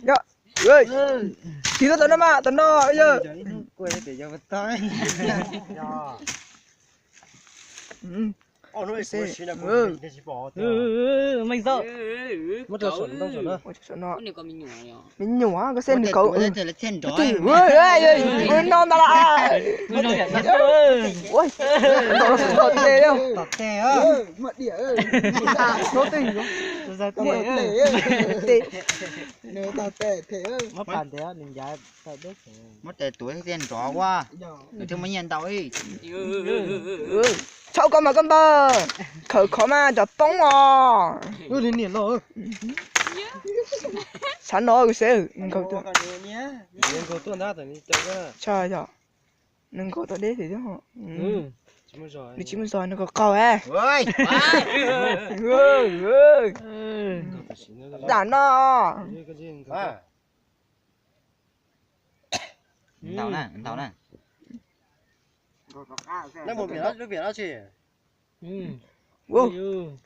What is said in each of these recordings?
Yog, tiv tuaj tom no mas, tom no yog. Meej xwb. Me nyuam koj xav nws kauv. No ntag las. Tom tes, tom tes. Muab tes tuav thiaj nrov ua, nws thiaj muaj nyiaj ntau ib. Txhob koj mas koj npawg, khawv khov mas cov poob os. Xav no xwb, nkaug tuaj. Yog, nws nkaug tau deb thiab. Nws tsis muaj zog, nws qaug qaug. Tam no. Ntau na, ntau na.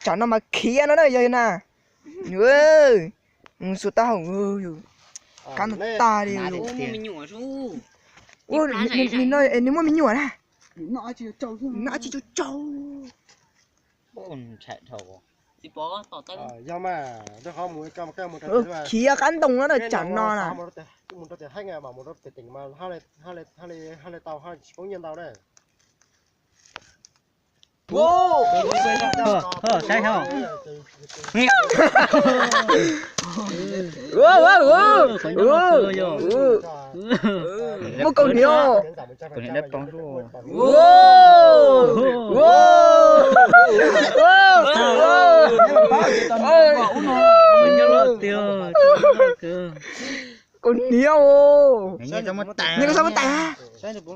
Tsam no mas khiav no na yog na. Mus xu tau hauv, kab ntag tag li. Nim no nws muaj me nyuam na. Noj tsis tau tsau. Khiav qab ntoo no na, tsam no na. Saib ho. Muaj kaus hniav. Kaus hniav os. Nyiaj koj xav muab tais. Muab saib, muab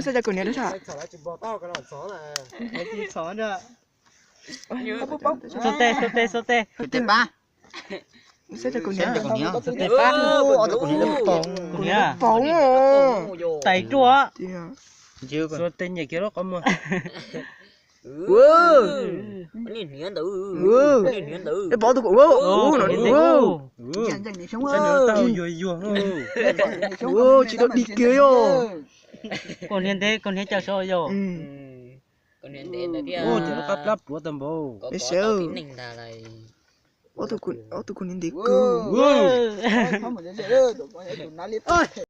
saib cov kaus hniav. Xauj tes, xauj tes, xauj tes. Muab saib cov kaus hniav. Kaus hniav, kaus hniav poob. Tais ruaj. Xuas tes nyem kiag lub qhov muag. Pov tus kaus, no yuag yuag. Tsis tau dig kiag yog. Kaus hniav ntev, kaus hniav cag saud yog. Ces lub qab plab pluav tag npaum. Ob tug kaus hniav ntev kawg.